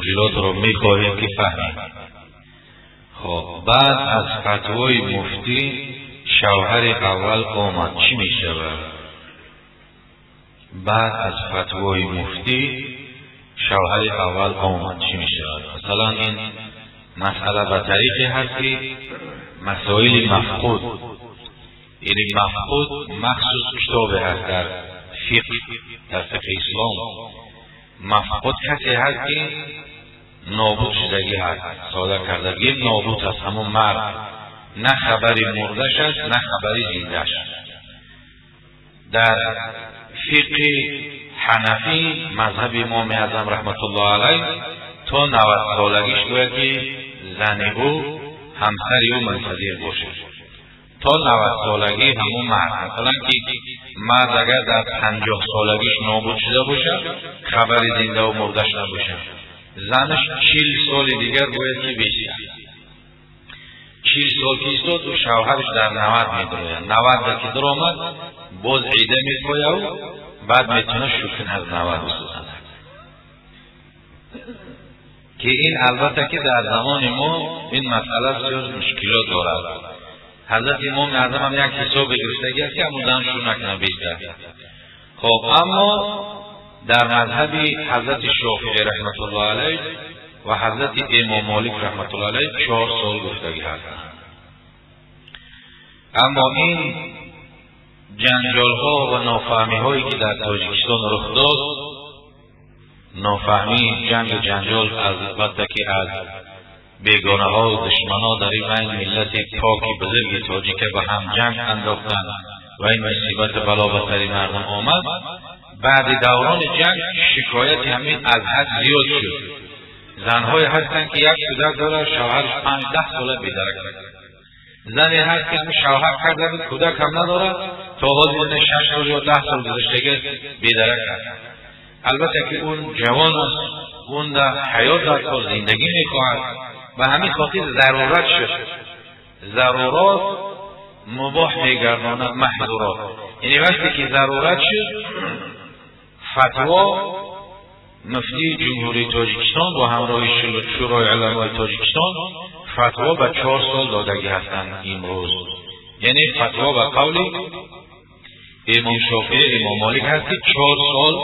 Мушкилотро мехоҳем, ки фаҳмем. Хоб, баъд аз фатвои муфтӣ шавҳари аввал омад, чӣ мешавад? Баъд аз фатвои муфтӣ шавҳари аввал омад, чӣ мешавад? Масалан, ин масъала ба тариқе ҳаст, ки масоили мафқуд, яъне мафқуд махсус китобе ҳаст дар фиқҳ, дар фиқҳи ислом. Мафқуд касе ҳаст, ки нобуд шудагӣ ҳаст, сода кардагӣ нобуд аст. Ҳамон мард на хабари мурдаш аст, на хабари зиндаш. Дар фиқҳи ҳанафӣ, мазҳаби Имоми Аъзам раҳматуллоҳ алайҳ, то 90 солагиш бояд, ки зани ӯ, ҳамсари ӯ мунтазир бошад то 90 солагии ҳамон мард. Масалан, ки мард агар дар 50 солагиш нобуд шуда бошад, хабари зиндаву мурдаш набошад, занаш 40 соли дигар бояд, ки бистад. 40 сол ки истод, ӯ шавҳараш дар 90 медурояд. 90-да ки дуромад, боз идда мепояву баъд метавонад шукн аз 90 бисозад, ки ин албатта, ки дар замони мо ин масъала бисёр мушкилот дорад. Ҳазрати Имоми Аъзам ҳам як ҳисобе гирифтагӣ аст, ки ҳамун зан шурӯъ накунад, бистад. Хоб, аммо дар мазҳаби ҳазрати Шофиӣ раҳматуллоҳ алайҳ ва ҳазрати Имом Молик раҳматуллоҳ алайҳ 4 сол гуфтагӣ ҳастанд. Аммо ин ҷанҷолҳо ва нофаҳмиҳое, ки дар Тоҷикистон рух дод, нофаҳмӣ, ҷангу ҷанҷол, албатта, ки аз бегонаҳо ва душманҳо дар ин байн миллати поки бузурги тоҷика ба ҳам ҷанг андохтанд ва ин мусибату бало ба сари мардум омад. Баъди даврони ҷанг шикояти ҳамин аз ҳад зиёд шуд. Занҳое ҳастанд, ки як кӯдак дорад, шавҳараш 5-10 сола бедарак. Зане ҳаст, ки ҳамин шавҳар карда буд, кӯдак ҳам надорад, то ҳозир 6 сол ё 10 сол гузаштага бедарак аст. Албатта, ки он ҷавон аст, он дар ҳаёт дар кор зиндагӣ мехоҳад. Ба ҳамин хотир зарурат шуд. Зарурот мубоҳ мегардонад маҳзурот. Яъне вақте ки зарурат шуд, фатво муфтии Ҷумҳурии Тоҷикистон бо ҳамроҳи Шӯрои уламои Тоҷикистон фатво ба 4 сол додагӣ ҳастанд имрӯз. Яъне фатво ба қавли Имом Шофиӣ, Имом Молик ҳаст, ки 4 сол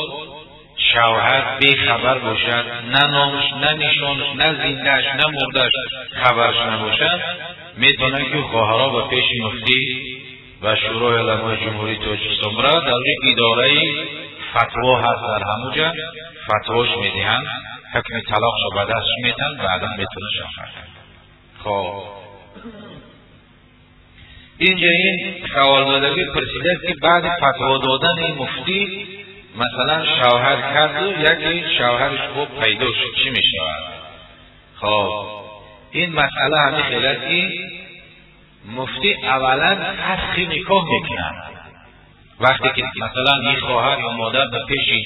шавҳар бехабар бошад, на номаш, на нишонаш, на зиндааш, на мурдааш хабараш набошад, метавонанд, ки хоҳарҳо ба пеши муфтӣ ва Шӯрои уламои Ҷумҳурии Тоҷикистон биравад. Дар оҷа идораи фатво ҳаст, дар ҳамуҷа фатвош медиҳанд, ҳукми талоқшо ба дастш медиҳанд, баъдан метавонад шавҳар. Хоб, инҷа ин саволдодагӣ пурсидааст, ки баъди фатво додани муфтӣ, масалан, шавҳар карду яке шавҳараш хуб пайдо шуд, чӣ мешавад? Хоб, ин масъала ҳамин хел аст, ки муфтӣ аввалан фасхи никоҳ мекунад. Вақте ки, масалан, ин хоҳар ё модар ба пеши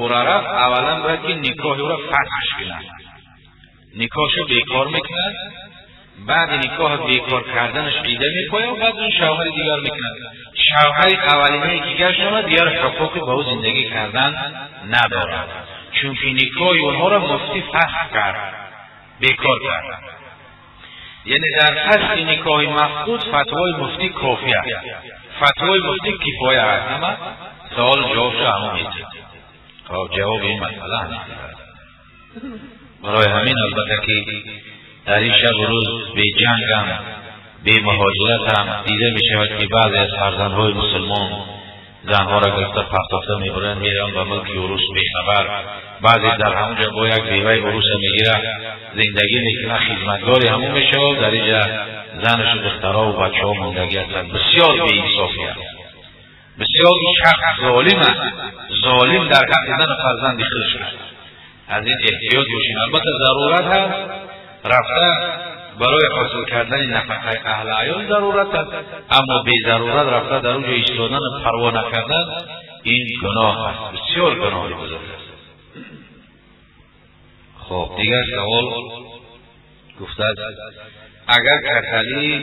ӯра рафт, аввалан бояд, ки никоҳи ӯра фасхш кунад, никоҳшо бекор мекунад. Баъди никоҳ бекор карданаш идда мепояд, баъд он шавҳари дигар мекунад. Шавҳари аввалинае, ки гашт омад, дигар ҳуқуқи ба ӯ зиндагӣ кардан надорад, чунки никоҳи онҳоро муфтӣ фасх кард, бекор кард. Яъне дар фасхи никоҳи мафқуд фатвои муфтӣ кофӣ аст, фатвои муфтӣ кифоя аст. Ама савол ҷавобшо ҳамон медиҳад. Хоб, ҷавоби ин масъала ҳамин аст. Барои ҳамин, албатта, ки дар ин шабу рӯз беҷангам, бемуҳоҷиратам дида мешавад, ки баъзе аз фарзандҳои мусулмон занҳоро гирифта партофта мебаранд, мераванд ба мулки урус бехабар. Баъзе дар ҳамонҷа бо як беваи уруса мегирад, зиндагӣ мекунад, хизматгори ҳамон мешавад, дар инҷа занашу духтарову бачаҳо мондагӣ ҳастанд. Бисёр беинсофӣ аст, бисёр шахс золим аст, золим дар ҳаққи зану фарзанди худаш аст. Аз ин эҳтиёт бошем. Албатта, зарурат ҳаст, рафта барои ҳосил кардани нафақаи аҳли аёл зарурат аст, аммо безарурат рафта дар уҷо истодану парво накардан, ин гуноҳ аст, бисёр гуноҳи бузург аст. Хоб, дигар савол гуфтааст: агар касалии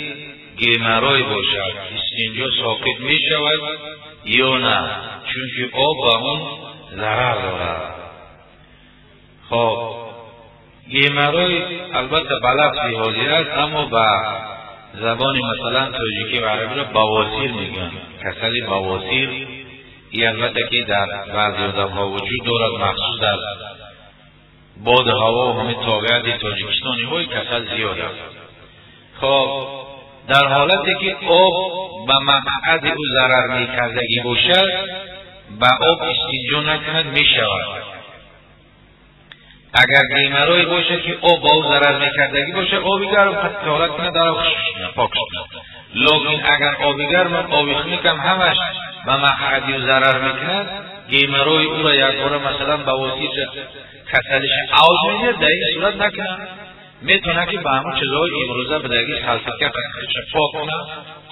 геморрой бошад, истинҷо соқит мешавад ё на, чунки об ба он зарар дорад? Хоб. Геморрой албатта ба лафзи ҳозир аст, аммо ба забони масалан тоҷикӣ ва арабиро бавосир мегӯянд. Касали бавосир и албатта ки дар баъзе одамҳо вуҷуд дорад, махсус дар боду ҳаво ва ҳамин тобиати тоҷикистониҳои касал зиёд аст. Хоб, дар ҳолате ки об ба мақъади ӯ зарар мекардагӣ бошад, ба об истинҷо накунад, мешавад. Агар геморрой бошад, ки об ба ӯ зарар мекардагӣ бошад, оби гарм таҳорат кунад, дар хушк кунад, пок кунад. Лекин агар оби гарм, оби хунукам ҳамаш ба мақъади ӯ зарар мекунад, геморрой ӯро якбора масалан бавосир касалиш авҷ медиҳад, дар ин сурат накунад. Метавонад, ки ба ҳамон чизҳои имрӯза бидаги салфетка пок кунад,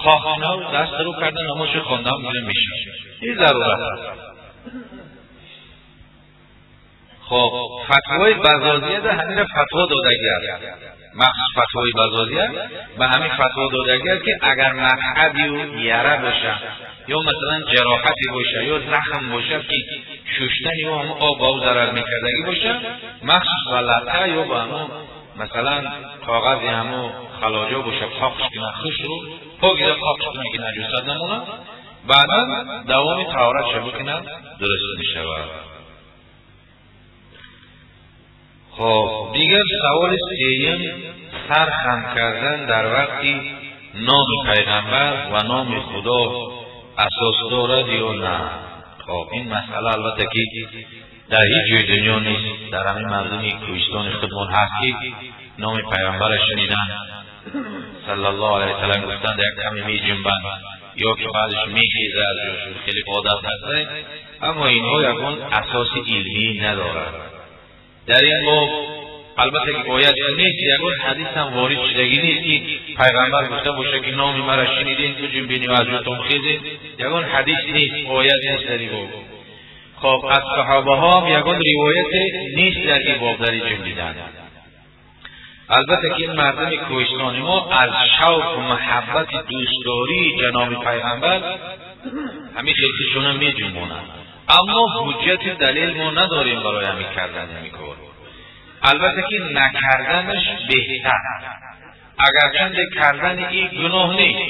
қоқ кунад, даст рӯ карда, намозшо хондан мешавад. Ин зарурат аст. Хоб, фатвои Базозия да ҳамина фатво додагӣ аст. Махсус фатвои Базозия ба ҳамин фатво додагӣ аст, ки агар мақъадию яра бошад ё масалан ҷароҳате бошад ё захм бошад, ки шуштани ӯ ҳамон об ба ӯ зарар мекардагӣ бошад, махсус ба лата ё ба ҳамон масалан коғази ҳамон халоҷо бошад, қоқш кунад, хушрӯ покиза қоқш кунад, ки наҷосат намонад, баъдан давоми таҳоратша бикунад, дуруст мешавад. Хоб, дигар саволи сеюм: сар хам кардан дар вақти номи пайғамбар ва номи Худо асос дорад ё на? Хоб, ин масъала албатта ки дар ҳеҷ ҷои дунё нест. Дар ҳамин мардуми кӯҳистони худмон ҳаст, ки номи пайғамбарро шунидан, саллаллоҳу алайҳи васаллам гуфтанд, як каме меҷунбанд ё ки баъдаш мехезад аз ҷошон, хеле одат ҳаст, аммо инҳо ягон асоси илмӣ надорад. Дар ин боб албатта ки оят нест, ягон ҳадис ҳам ворид шудагӣ нест, ки пайғамбар гуфта бошад, ки номи маро шунидем, биҷунбед ва аз ҷотон хезед. Ягон ҳадис нест, оят нест дар ин боб. Хоб, аз саҳобаҳо ҳам ягон ривояте нест дар ин боб, дар ин ҷунбидан. Албатта ки ин мардуми кӯҳистони мо аз шавқу муҳаббати дӯстдории ҷаноби пайғамбар ҳамин хел худшона меҷунбонанд, аммо ҳуҷҷати далел мо надорем барои ҳамин кардани ҳамин кор. Албатта ки накарданаш беҳтар, агарчанде кардани ин гуноҳ нест.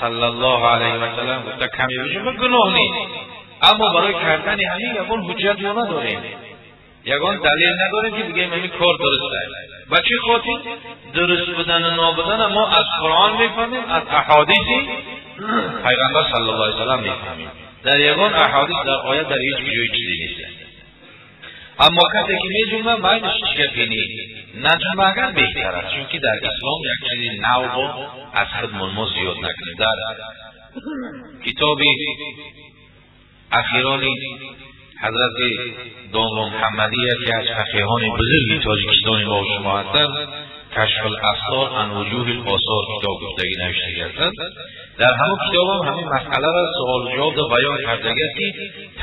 Саллаллоҳу алайҳи васаллам гуфта, каме биҷунба, гуноҳ нест, аммо барои кардани ҳамин ягон ҳуҷҷат мо надорем, ягон далел надорем, ки бигӯем ҳамин кор дуруст аст. Ба чӣ хотир? Дуруст будану нобудана мо аз Қуръон мефаҳмем, аз аҳодиси пайғамбар саллаллоҳу алайҳи васаллам мефаҳмем. Дар ягон аҳодис, дар оят, дар ҳеҷ ҷои чизе нест. Аммо касе ки меҷунба, майлаш, ҳеҷ гапе нест. Наҷунба агар, беҳтар аст, чунки дар ислом як чизи нав бо аз худмон мо зиёд накунем. Дар китоби ахирони ҳазрати домло Муҳаммадӣ, яке аз фақиҳони бузурги Тоҷикистони мо шумо ҳастанд, «Кашфул асрор ан вуҷуҳил осор» китоб гуфтагӣ навиштагӣ ҳастанд. Дар ҳамон китобам ҳамин масъаларо суолу ҷавоб баён кардагӣ аст, ки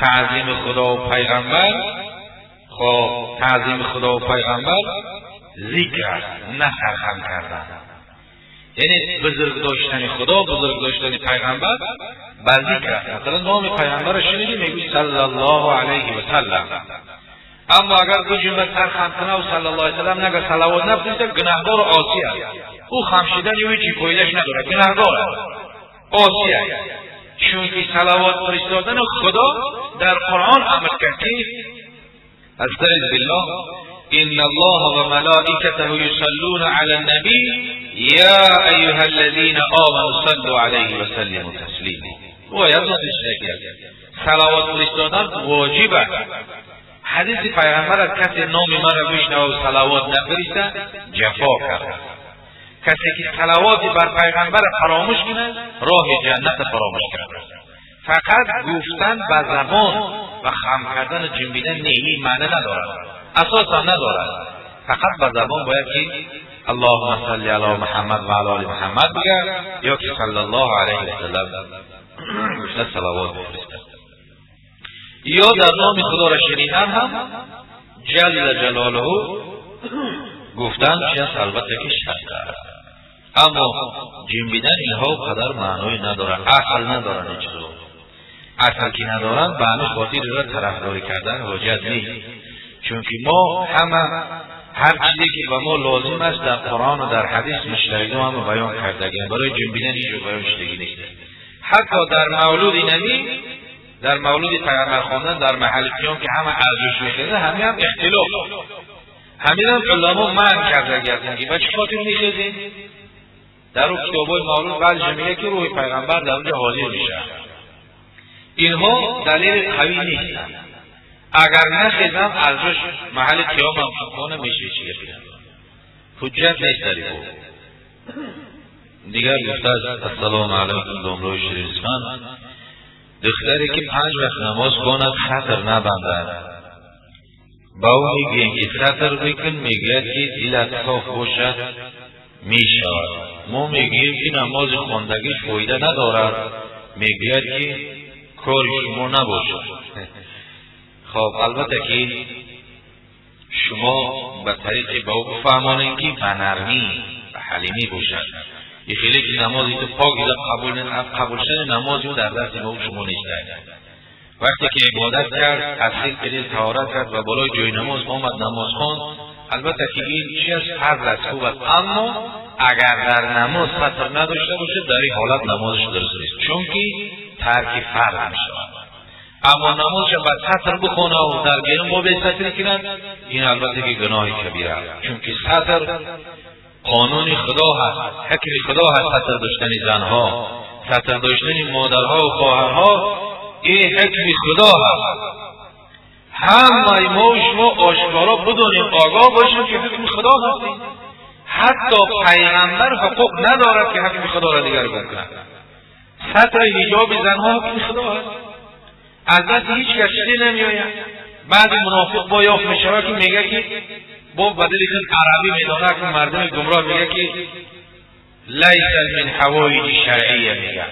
таъзими Худову пайғамбар, хоб, таъзими Худову пайғамбар зикр аст, на сархам кардан. Яъне бузург доштани Худо, бузург доштани пайғамбар ба зикр аст. Масалан, номи пайғамбарро шунидӣ, мегӯӣ «саллаллоҳу алайҳи васаллам». Аммо агар биҷунба, сар хам кунаву «саллаллоҳу алайҳи васаллам» нага, салавот нафириста, гунаҳгору осӣ аст. Ӯ хам шидани ӯ ҳеҷ фоидааш надорад, гунаҳгор аст, осӣ аст, чунки салавот фиристодани Худо дар Қуръон амр кард, ки استعذ بالله: إن الله وملائكته يصلون على النبي يا أيها الذين آمنوا صلوا عليه وسلموا تسليما. باید صلوات فرستادن واجب است. حدیث پیغمبر از کسی نام مرا بشنوه و صلوات نفرسته، جفا کرده. کسی که صلوات بر پیغمبر فراموش کنه، راه جنت فراموش کرده. فقط گفتن به زبان و خم کردن و جنبیدن نه، این معنی ندارد، اساس هم ندارد. فقط به زبان باید که «اللهم صل علی محمد و علی آل محمد» بگه یا که «صلی الله علیه و سلم» گفته صلوات بفرسته، یا در نام خدا را شنیدن هم «جل جلاله» گفتن چی است؟ البته که شرط است. اما جنبیدن اینها قدر معنای ندارد، اصل ندارن. این چیزا اصل که ندارن، به همین خاطر را طرفداری کردن حاجت نیست، چون که ما همه هر چیزی که به ما لازم است در قرآن و در حدیث مجتهدان هم بیان کردگی، برای جنبیدن هیچ بیان شدگی نیست. حتی در مولود نبی، در مولود پیامبر خواندن در محل قیام که همه ارزش میخیزه، همه هم اختلاف، همین هم علما منع کرده گردن که بچه خاطر میخیزین. در اون کتابای مولود بعضی میگه که روح پیغمبر در اونجا حاضر میشه. اینها دلیل قوی نیستن. اگر نخیزم ارزش محل قیام هم خانه میشه چی گفت حجت نیست در این. دیگر گفته است السلام علیکم داملای شیرین سخن، دختری که 5 وقت نماز خواند خطر نبندد، با او میگوییم که خطر بکن، میگوید که دلت صاف باشد میشود. ما میگوییم که نماز خواندگیش فایده ندارد، میگوید که کار شما نباشد. خب البته که شما به طریق به او بفهمانید که به نرمی به حلیمی باشد. یه خیلی که نمازی تو پاک قبول شدن نمازی او در دست ما شما نیست. وقتی که عبادت کرد، اصیل کردید، طهارت کرد و بالای جای نماز آمد نماز خواند، البته که این چی از فضل است، خوب است، اما اگر در نماز ستر نداشته باشه در این حالت نمازش درست نیست، چون که ترک فرض میشود. اما نمازش به ستر بخونه و در بیرون با به ستر کنند، این البته که گناه کبیره است، چون که ستر قانون خدا هست، حکم خدا هست. ستر داشتن زنها، ستر داشتن مادرها و خواهرها، این حکم خدا هست. همه ما و شما آشکارا بدونیم، آگاه باشیم که حکم خدا هستیم. حتی پیغمبر حقوق ندارد که حکم خدا را دیگر گم کند. ستر حجاب زنها حکم خدا هست، از دست هیچ کس چیزی نمیآید. بعضی منافق با یافت میشود که میگه که با بدل عربی میدانه که مردم گمراه میگه که لیس من حوایج شرعیه، میگه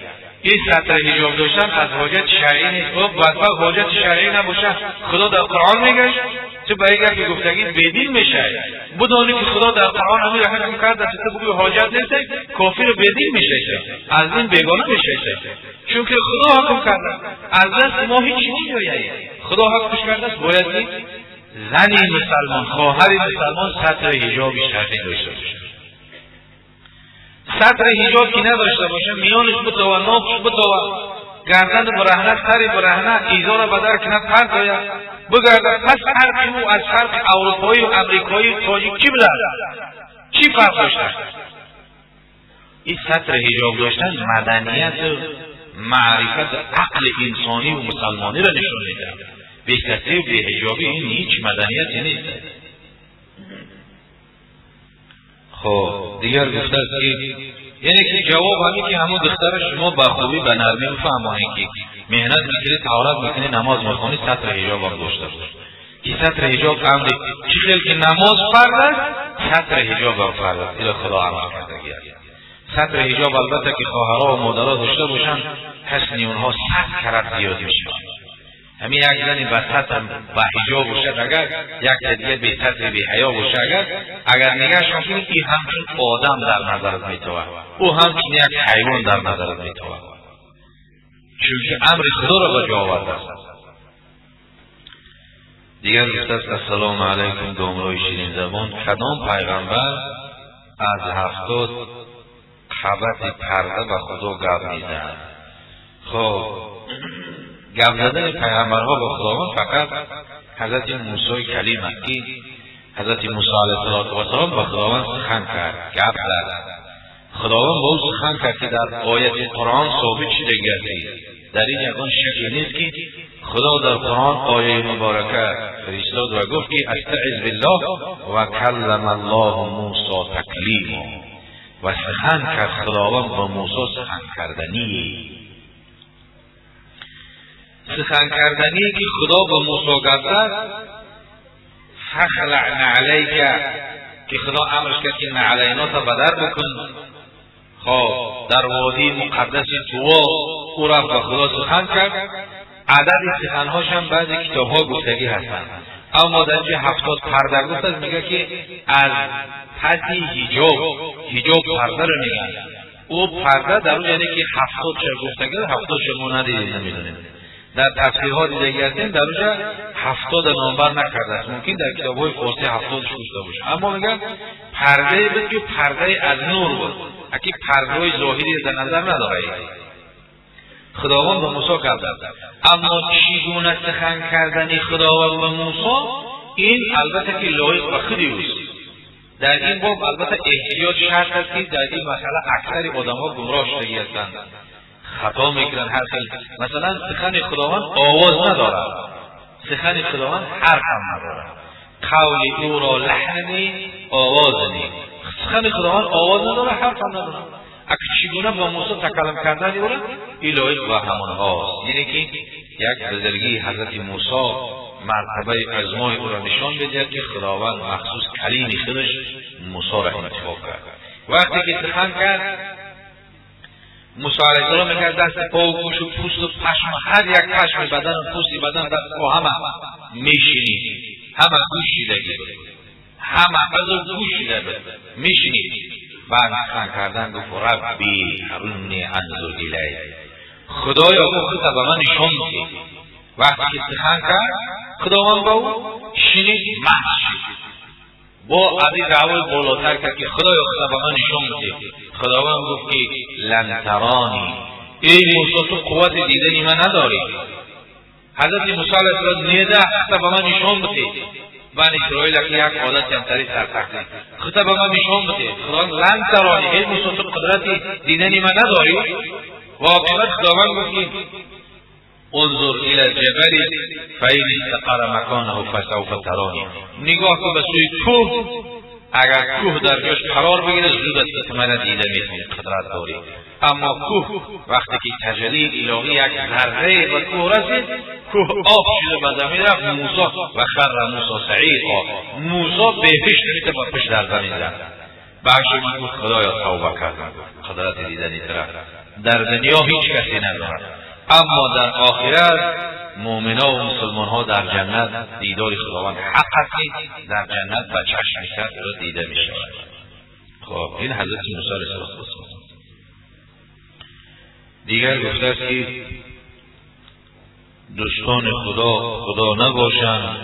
این ستر حجاب داشتن از حاجت شرعی نیست. خب بدبخت حاجت شرعی نباشه، خدا در قرآن میگه تو به این گفت گفتگی بیدین میشه. بدانی که خدا در قرآن همین حکم کرده است، تو بگوی حاجت نیست، کافر بیدین میشه، از این بیگانه میشه، چون که خدا حکم کرده، از دست ما هیچ نمیآید. خدا حکمش کرده است، باید زنی مسلمان، خواهر مسلمان ستر حجاب شرعی داشته باشه. ستر حجاب که نداشته باشه، میانش بتوه، نافش بتوه، گردن برهنه، سر برهنه، ایزار بدر کند، پرد آید بگردد. پس فرق او از فرق اروپایی و امریکایی و تاجیک چی بوده؟ چی فرق داشته؟ این ستر حجاب داشتن مدنیت و معرفت عقل انسانی و مسلمانی را نشان میده. بی ستری و بی حجابی این هیچ مدنیتی نیست. خب دیگر گفته است که یعنی که جواب همین که همون دختر شما به خوبی به نرمی بفهمانید که محنت میکنی، طهارت میکنی، نماز میخوانی، ستر حجاب هم داشته باش. که ستر حجاب امر چی خیلی که نماز فرض است، ستر حجاب هم فرض است. این خدا امر کردگی است. ستر حجاب البته که خواهرها و مادرها داشته باشند، حسن اونها 100 کرت زیاد میشه. همین یک زنی به ستر به حجاب باشد، اگر یک دیگه به ستر به حیا باشه، اگر نگاهشون کنی، این همچون آدم در نظرت میتوه، او همچون یک حیوان در نظرت میتوه، چون که امر خدا را به جا آورده است. دیگر گفته است السلام علیکم داملای شیرین زبان، کدام پیغمبر از 70 قبط پرده به خدا گپ میزند؟ خب گپ زدن پیغمبرها با خداوند فقط حضرت موسی کلیم است که حضرت موسی علیه السلام با خداوند سخن کرد، گپ زد. خداوند با او سخن کرد که در آیت قرآن ثابت شده گردید. در این یگان شکی نیست که خدا در قرآن آیه مبارکه فرستاد و گفت که استعذ بالله و کلم الله موسی تکلیما، و سخن کرد خداوند با موسی سخن کردنی. سخن کردنی که خدا با موسی گفت فخلع نعلیک، که خدا امرش کرد که نعلینات را بدر بکن. خب در وادی مقدس طوا او رفت با خدا سخن کرد. عدد سخنهاش هم بعضی کتابها گفتگی هستند، اما در اینجا 70 پرده گفت است. میگه که از پس حجاب، حجاب پرده رو میگن. او پرده در اون یعنی که 70 چه گفتگی، 70 شما ندیدیم نمیدونیم. Дар тафсирҳо дидагӣ ҳастем, дар уҷа 70 номбар накардааст. Мумкин дар китобҳои форсӣ 70 гуфта бошад. Аммо мегӯяд, пардае буд, ки пардае аз нур буд. Аки пардаҳои зоҳирӣ дар назар надорад. Худованд ба Мусо кард. Аммо чӣ гуна сухан кардани Худованд ба Мусо, ин албатта ки лоиқ ба худи ӯст. Дар ин боб албатта эҳтиёт шарт аст, ки дар ин масъала аксари одамҳо гумроҳ шудагӣ ҳастанд, хато мекунанд ҳар хел. Масалан, сухани Худованд овоз надорад, сухани Худованд ҳарф ҳам надорад. Қавли ӯро лаҳн не, овоз не. Сухани Худованд овоз надорад, ҳарф ҳам надорад. Аки чӣ гуна ба Мусо такаллум кардани ӯро, ин лоиқ ба ҳамонҳост. Яъне ки як бузургии ҳазрати Мусо, мартабаи азмои ӯро нишон медиҳад, ки Худованд махсус калими худаш Мусоро интихоб кард. Вақте ки сухан кард, Мусо алайҳиссалом мегӯяд, дасти пову гӯшу пӯсту пашм, ҳар як пашми бадан, пӯсти бадан, даст по ҳама мешинид, ҳама гӯш шидагӣ буд, ҳама узв гӯш шида буд, мешинид. Баъд сухан кардан гуфт: «رب أرني أنظر إليك». Худоё, гуфт, худта ба ман нишон бидеҳ. Вақте ки сухан кард Худованд ба ӯ, шинид, маст шуд. Бо аз ин даъвои болотар кард, ки худоё, худта ба ман нишон бидеҳ. Худованд гуфт, ки لن تراني, эй Мусо, ту қуввати дидани ман надорӣ. Ҳазрати Мусо алайҳиссалом неда, худта ба ман нишон бидеҳ. Бани Исроил ки як одати ҳамтари сарсахтӣ, худта ба ман нишон бидеҳ. Худованд: لن تراني, эй Мусо, ту қудрати дидани ман надорӣ. Ва оқибат Худованд гуфт, ки انظر إلى الجبل فإن استقر مكانه فسوف تراني. نگاه کن به سوی کوه، اگر کوه در جاش قرار بگیره، زود است که من دیده میتونی، قدرت داری. اما کوه وقتی که تجلی الهی یک ذره به کوه رسید، کوه آب شده به زمین رفت. موسی و خر موسی صعقا، موسی بهش نمیته با پشت در زمین زد. بعدش من گفت: خدایا، توبه کردم. قدرت دیدنی طرف در دنیا هیچ کسی ندارد، اما در آخرت مؤمنا و مسلمان ها در جنت دیدار خداوند حق است، در جنت به چشم سر دیده می شود. خب، این حضرت موسی علیه السلام. دیگر گفته است که دوستان خدا خدا نباشند،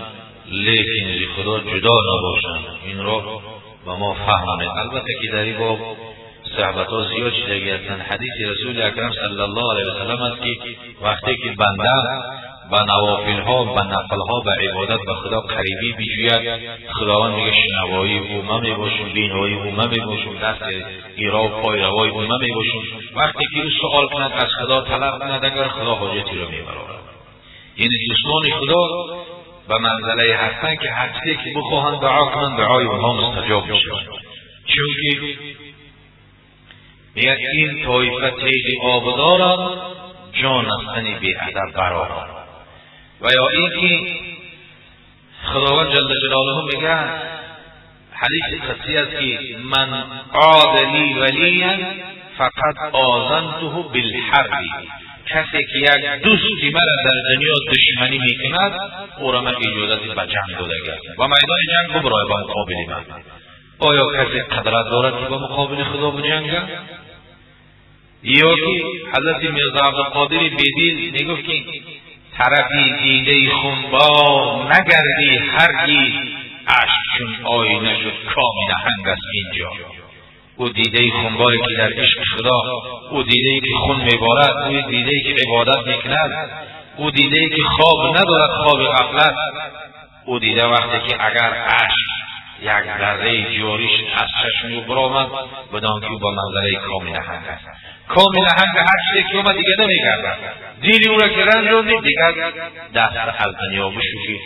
لیکن ز خدا جدا نباشند. این را به ما فهمانید. البته که در این باب صحبت ها زیاد شدگی هستند. حدیث رسول اکرم صلی الله علیه و سلم است که وقتی که بنده به نوافل ها، به نفل ها، به عبادت به خدا قریبی بجوید، خداوند میگه شنوایی او من میباشم، بینایی او من میباشم، دست ایرا و پای روای او من میباشم. وقتی که او سوال کند، از خدا طلب کند، اگر خدا حاجتی رو میبرارد. یعنی دوستان خدا به منزله هستند که هر چیزی که بخواهند دعا کنند، دعای اونها مستجاب میشود. چون که میگه این طایفه تیغ آب دارند، جان از تن بی ادب برآرند. و یا اینکه خداوند جل جلاله میگه، حدیث قدسی است که من عادى لي وليا فقد آذنته بالحرب. کسی که یک دوستی مرا در دنیا دشمنی میکند، او را من اجازت به جنگ داده هستم و میدان جنگ ببرای به مقابل من. آیا کسی قدرت دارد که به مقابل خدا بجنگد؟ یا که حضرت میرزا عبدالقادر بیدل میگفت که طرفی دیده خونبار نگردی هرگز، اشک چون آینه شد، کام نهنگ است اینجا. او دیده خونباری که در عشق خدا، او دیده که خون میبارد، او دیده که عبادت میکند، او دیده که خواب ندارد، خواب غفلت، او دیده وقتی که اگر اشک یک ذره جاریش از چشم او برآمد، بدان که او با منزله کام نهنگ است. کام نهنگ هر چیزی که اومد دیگه نمیگردد. دل او را که رنجاندی، دیگر دست از دنیا بشو که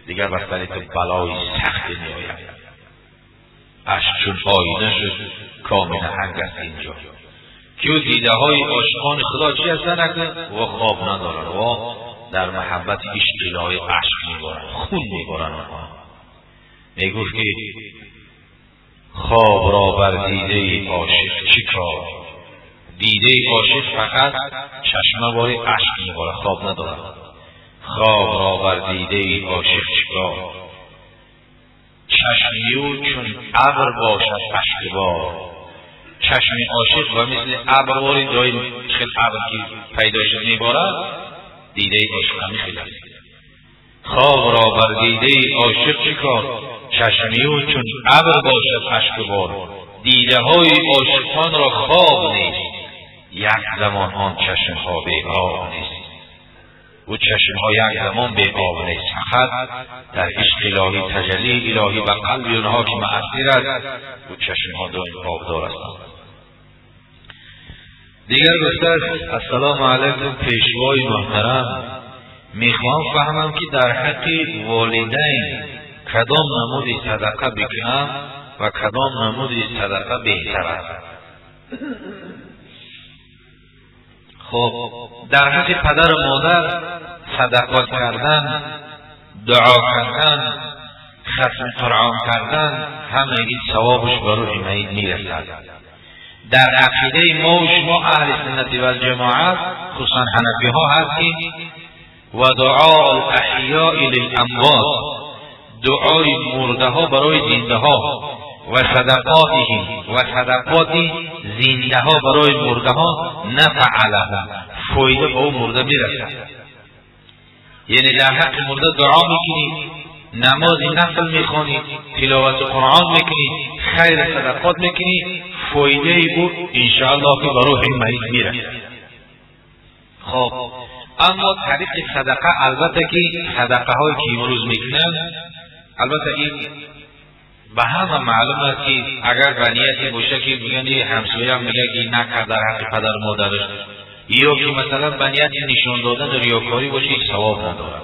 دیگر بر سر تو بلای سخت میآید. اشک چون آینه شد، کام نهنگ است اینجا. که او دیده های عاشقان خدا چی هستند؟ و خواب ندارن و در محبت عشق الهی اشک میبارن، خون میبارن. آنها میگفت که خواب را بر دیده عاشق چی کار؟ دیده عاشق فقط چشمه باری اشک میباره، خواب ندارد. خواب را بر دیده عاشق چیکار؟ چشم او چون ابر باشد اشک بار. چشم عاشق و مثل ابر واری دایم، خیلی ابر که پیدا شد میبارد. دیده عاشق همی خیلی است. خواب را بر دیده عاشق چه کار، چشمی او چون ابر باشد اشکبار. دیده های عاشقان را خواب نیست، یک زمان آن چشم ها بی آب نیست. او چشم ها یک زمان بی آب نیست، فقط در عشق الهی، تجلی الهی به قلب اونها که مؤثر است، او چشم ها دائم آبدار هستند. دیگر گفته است السلام علیکم پیشوای محترم، میخواهم فهمم که در حق والدین کدام نمود صدقه بکنم و کدام نمود صدقه بهتر است. خب در حق پدر و مادر صدقات کردن، دعا کردن، ختم قرآن کردن، همه این ثوابش بر روح میت میرسد. در عقیده ما و شما اهل سنت و الجماعت خصوصا حنفی ها هستیم و دعاء الاحیاء للاموات، دعای مرده ها برای زنده ها و صدقاتهم و صدقات زنده ها برای مرده ها نفع لهم، فایده به او مرده میرسد. یعنی در حق مرده دعا میکنی، نماز نفل میخوانی، تلاوت قرآن میکنی، خیر صدقات میکنی، فایده او انشاءالله که به روح میت میرسد. خب اما طریق صدقه، البته که صدقه هایی که امروز میکنن، البته این به همه معلوم است که اگر به نیتی باشه که میگن یه همسایه هم میگه که نکرد در حق پدر مادرش، یا که مثلا به نیت نشان دادن ریاکاری باشه، هیچ ثواب ندارد.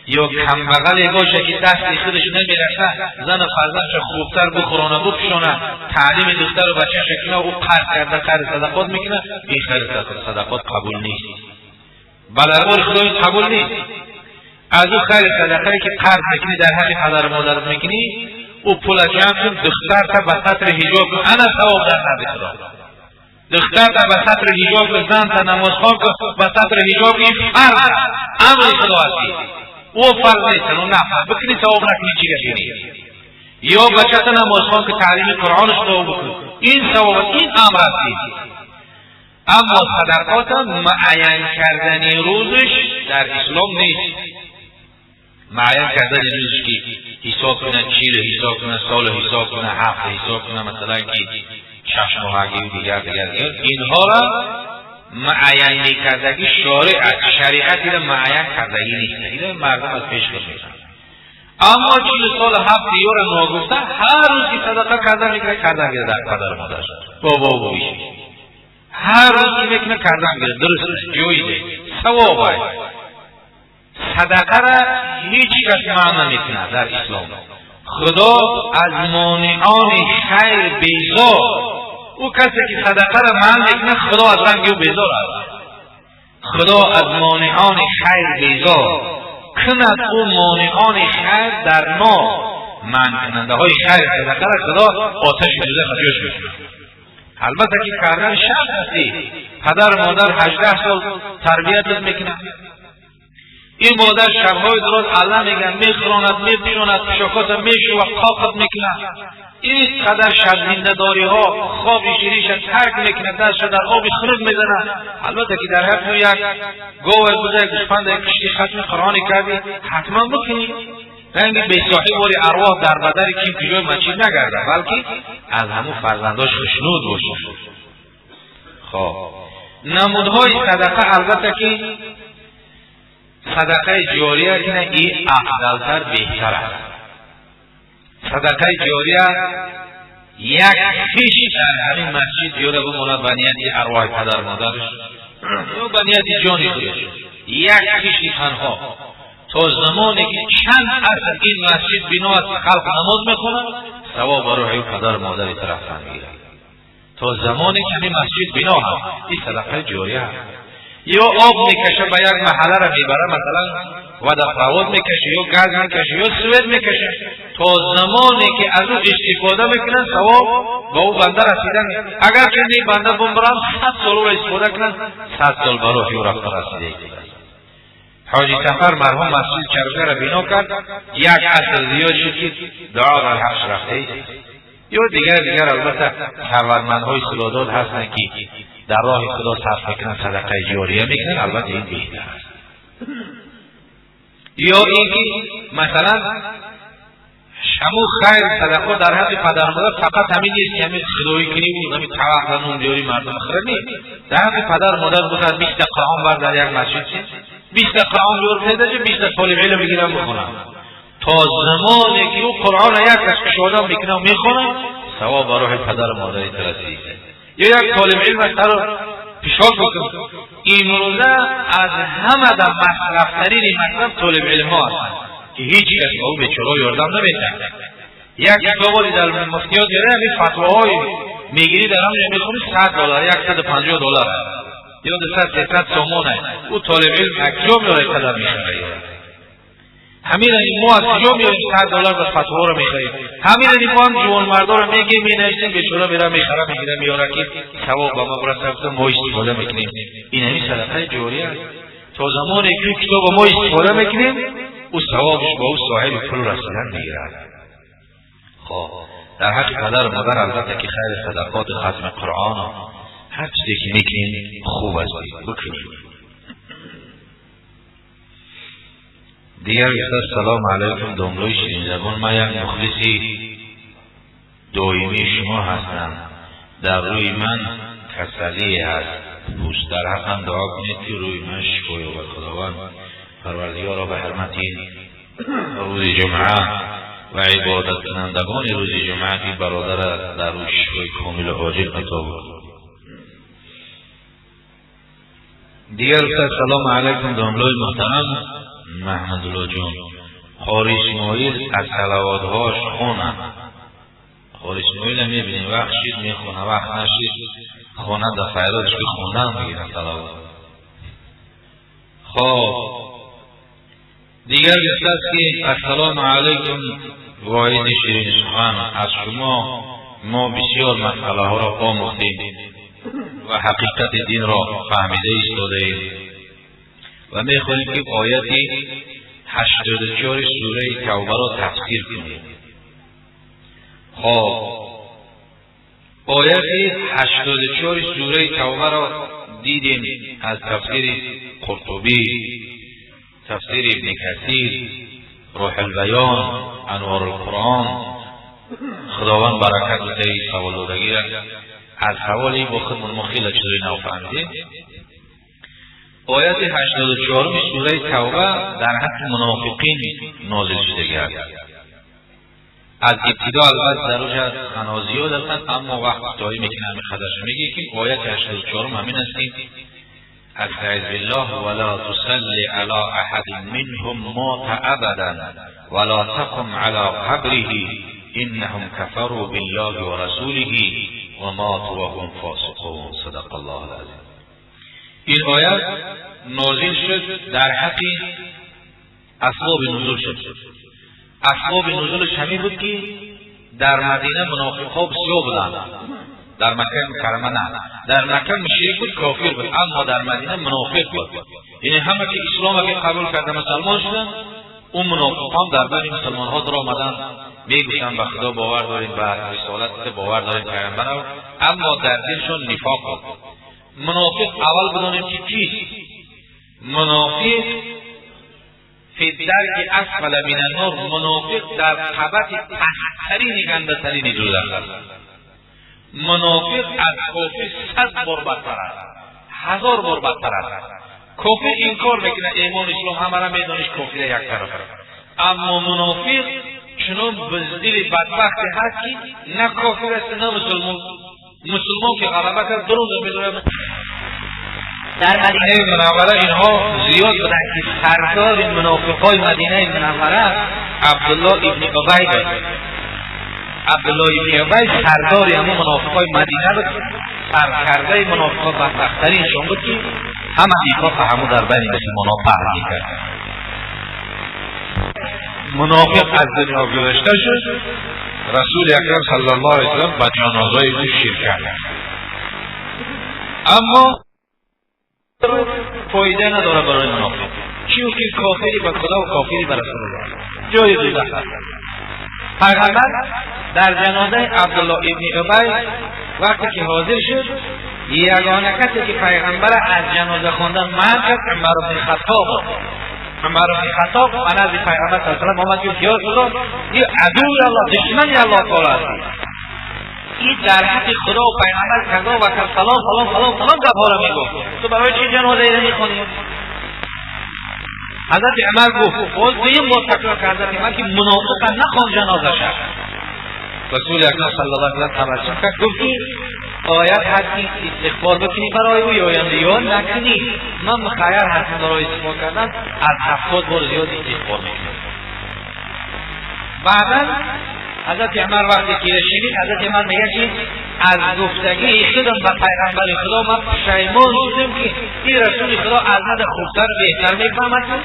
یا کم بغلی باشه که دست خودش نمیرسه، زن و فرزندش خوبتر بخورانه بپوشانه، تعلیم دختر و بچه‌ش کنه، او قرض کرده قرض صدقات میکنه، این خیر صدقات قبول نیست. بلربار خدای قبول نیست. از او خیر صدقه که قرض میکنی در حق پدر و مادرت میکنی، او پول جمع کن دختر تا به سطر حجاب کن، انا ثواب در نزد خدا. دختر تا به سطر حجاب کن، زن تا نماز خوان کن به سطر حجاب، این فرض امر خدا است. او فرض نیست، او نه بکنی ثواب نکنی چی گفتی. یا بچه تا نماز خوان که تعلیم قرآنش رو بکن، این ثواب، این امر است. اما صدقات معین کردن روزش در اسلام نیست. معین کردن روزش که حساب کنن، چیل حساب کنن، سال حساب کنن، هفته حساب کنن، مثلا که 6 ماهگی و دیگر دیگر دیگر، اینها را معین میکردگی شارع است، شریعت را معین کردگی نیست، این مردم از پیش خود میکنن. اما 40 سال هفته یا را ناگفته هر روز که صدقه کردن میکنه، کردن میره در پدر مادرش بابا و بابیش، هر روز که میکنه کردن میره، درست جایزه، ثواب است. صدقه را هیچ کس منع نمیکنه در اسلام. خدا از مانعان خیر بیزار. او کسی که صدقه را منع میکنه خدا از رنگ او بیزار است. خدا از مانعان خیر بیزار کند، او مانعان خیر در نار، منع کننده های خیر صدقه را خدا آتش دوزخ جوش میکنه. البته که کردن شرط هستی، پدر مادر 18 سال تربیت میکنه، این مادر شبهای دراز الله میگن میخوراند، میپیراند، پوشاکات میشوه، قاقت میکنه، این قدر شب زنده داری ها خواب شیریش ترک میکنه، دستش در آب خنک میزنه. البته که در حق یک گاو بوده، یک گوسفند، یک کشتی ختم قرآن کردی حتما بکنی، رنگ بی صاحب واری ارواح در بدر کیم که جای مسجد نگرده، بلکه از همون فرزنداش خوشنود باشه. خب نمودهای صدقه، البته که صدقه جاریه که نه این افضلتر بهتر است. صدقه جاریه یک خیش در همین مسجد جوره بماند به نیت ارواح پدر مادرش یا به نیت جان خودش، یک خیش تنها تا زمانی که چند عصر این مسجد بنا است خلق نماز میخونند، ثواب روح پدر مادر طرف میگیرد تا زمانی که همین مسجد بنا هست. این صدقه جاریه است. یا آب میکشه به یک محله را میبره مثلا و در پرواد میکشه یا گاز میکشه یا سوید میکشه، تا زمانی که از او استفاده میکنن ثواب به او بنده رسیدن. اگر که این بنده بمبرم 100 سال او را استفاده کنن، 100 سال به روح او رفته رسیده. حاجی سفر مرحوم مسجد چرخه را بنا کرد، یک عصر زیاد شد که دعا در حقش رفته. یا دیگر دیگر البته ثروتمندهای خداداد هستند که در راه خدا صرف میکنن، صدقه جاریه میکنن، البته این بهتر است. Ё инки масалан ҳамун хайр садақа дар ҳаққи падар модар фақат ҳамин нест ки ҳамин худоӣ кунӣ ва ҳамин табақ нон биёрӣ мардум хӯра, нест. Дар ҳаққи падар модар бошад 20 та Қуръон бар дар як масҷид, 20 та Қуръон биёр медаҷа, 20 та толиб илм бигирам бихонам. То замоне ки ӯ Қуръонро як кас кушода мекунад мехонад, савоб ба рӯҳи падару модари ту расид. Ё як толиб илм аз сару пешоб бикун. Имрӯза аз ҳама дар масрафтарини масраф толиб илмҳо ҳастанд ки ҳеҷ кас ба ӯ бечора ёрдам намедиҳад. Як китободи дар муфтиёт мера, ҳамин фатвоҳои мегирӣ, дар ҳамҷо мехонӣ, $100, $150 ё 200, 300 сомона. Ӯ толиб илм аз куҷо меорад, қадар мехарад? Ҳамина мо аз куҷо меорем $100 ба фатворо мехарем? Ҳамина мо ҳам ҷавонмардоро мегем, менависем, бечора мера мехара, мегира, меора ки савоб ба ма бураса, мо истифода мекунем. Ин ҳамин садақаи ҷория аст. То замоне ки китоба мо истифода мекунем, ӯ савобаш ба ӯ соҳиби пул расидан мегирад. Хоб, дар ҳаққи падару модар албатта ки хайри садақоти хатми Қуръон ҳар чизе ки мекунем хуб аст, бикунем. Дигар гуфта: салом алайкум, домлои ширинзабон, ман як мухлиси доимии шумо ҳастам. Дар рӯи ман касалие ҳаст, пӯст, дар ҳаққам дуо кунед ки рӯи ман шифо ёбад. Худованд парвардигоро ба ҳурмати рӯзи ҷумъа ва ибодаткунандагони рӯзи ҷумъа ин бародара дар рӯи шифои комилу оҷил ато бод. Дигар гуфта: салому алайкум, домлои муҳтарам Маҳмадулло ҷон, қори Исмоил аз салавотҳош хонад. Қори Исмоила мебинем, вақт шид мехона, вақт нашид хона дар файродш ки хондан мегирад салавот. Хоб, дигар гуфтааст ки ассалому алайкум, воизи ширинсухан, аз шумо мо бисёр масъалаҳоро омӯхтем ва ҳақиқати динро фаҳмида истодаем ва мехоҳем ки ояти 84 сураи Тавбаро тафсир кунем. Хоб, ояти 84 сураи Тавбаро дидем аз тафсири Қуртубӣ, тафсири Ибни Касир, Рӯҳулбаён, Анворулқуръон. Худованд баракат битаи саволдодагира. Аз саволи бо худмон мо хеле чизои нав фаҳмидем. Ояти 84 сураи Тавба дар ҳаққи мунофиқин нозил шудагӣ аст. Аз ибтидо албатта дар уҷа суханҳо зиёд ҳастанд, аммо вақт кӯтоҳӣ мекунем, ҳамин қадаршо мегӯем ки ояти 84 ҳамин аст ки استعذ بالله: ولا تصل على احد منهم مات ابدا ولا تقم على قبره انهم كفروا بالله ورسوله وماتوا وهم فاسقون. صدق الله العظیم. این آیت نازل شد در حق اسباب نزول شد. اسباب نزولش همین بود که در مدینه منافقها بسیار بودند. در مکه مکرمه نه، در مکه مشرک بود، کافر بود، اما در مدینه منافق بود. یعنی همه که اسلام که قبول کرده مسلمان شدن، اون منافقان در بین مسلمان ها در آمدن، میگفتن به خدا باور داریم، به رسالت باور داریم، پیغمبر، اما در دلشون نفاق بود. منافق اول بدانیم که کیست. منافق فی درک اسفل من النار، منافق در قبط پست‌ترین گنده‌ترین دوزخ است. منافق از کافر 100 بار بدتر است، 1000 بار بدتر است. کافر انکار میکنه ایمان اسلام همه را میدانش، کافر یک طرف است. اما منافق چنان بزدل بدبختی هست که نه کافر است نه مسلمان. مسلمان که غلبه کرد درون میدونه. در مدینه منوره اینها زیاد بودن که سردار منافقای مدینه منوره عبدالله ابن ابی بود. عبدالله ابن ابی سردار همون منافقای مدینه بود، سرکرده منافقا بدبختترینشون بود که همه نفاق همون در بین مسلمان‌ها پهن میکرد. منافق از دنیا گذشته شد، رسول اکرم صلی الله علیه وسلم به جنازه او شرکت کرد، اما فایده نداره برای منافق، چون که کافری به خدا و کافری به رسول الله جای دوزخ است. پیغمبر در جنازه عبدالله ابن ابی وقتی که حاضر شد، یگانه کسی که پیغمبر از جنازه خواندن منع کرد عمر بن خطاب. عمر بن خطاب من از پیغمبر صلی الله علیه و آله آمد گفت یا رسول الله، این عدو الله، دشمن الله تعالی است، این در حق خدا و پیغمبر کذا و کذا فلان فلان فلان فلان گپ‌ها را میگفت، تو برای چی جنازه ای را میخوانی؟ حضرت عمر گفت باز دویم بار تکرار کرد حضرت عمر که منافق نخوان جنازه شد. رسول اکرم صلی الله علیه و آله تبسم کرد، گفت آیت هستی استغفار بکنی برای او یا یا نکنی، من مخیر هستم برای استغفار کردن، از 70 بار زیاد استغفار میکنم. بعدا حضرت عمر وقتی که شنید، حضرت عمر میگه که از گفتگی خودم به پیغمبر خدا من پشیمان شدم که این رسول خدا از من خوبتر بهتر میفهمد.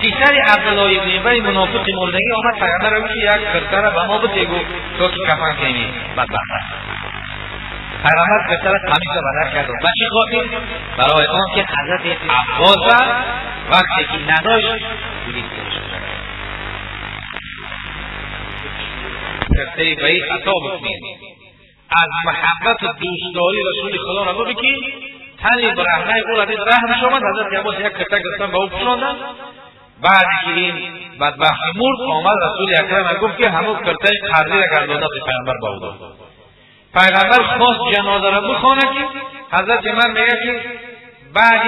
پسر عبدالله ابن ابی منافق مردگی آمد پیغمبر را گفت یک کرته را به ما بده، گفت تو که کفن کنی بدبخت است. پیغمبر کرته را تمیز و بدر کرد. به چه خاطر؟ برای آن که حضرت عباس وقتی که نداشت بلیط گرفت. کرته به این عطا بکنید، از محبت و دوستداری رسول خدا را ببینید، تنی برهنه او را دید رحمش آمد، حضرت عباس یک کرته گرفتن به او پوشاندن. بعد که این بدبخت مرد آمد رسول اکرم گفت که همون کرته قرضی را گردانده به پیغمبر به او داد. پیغمبر خواست جنازه را بخواند که حضرت عمر میگه که بعد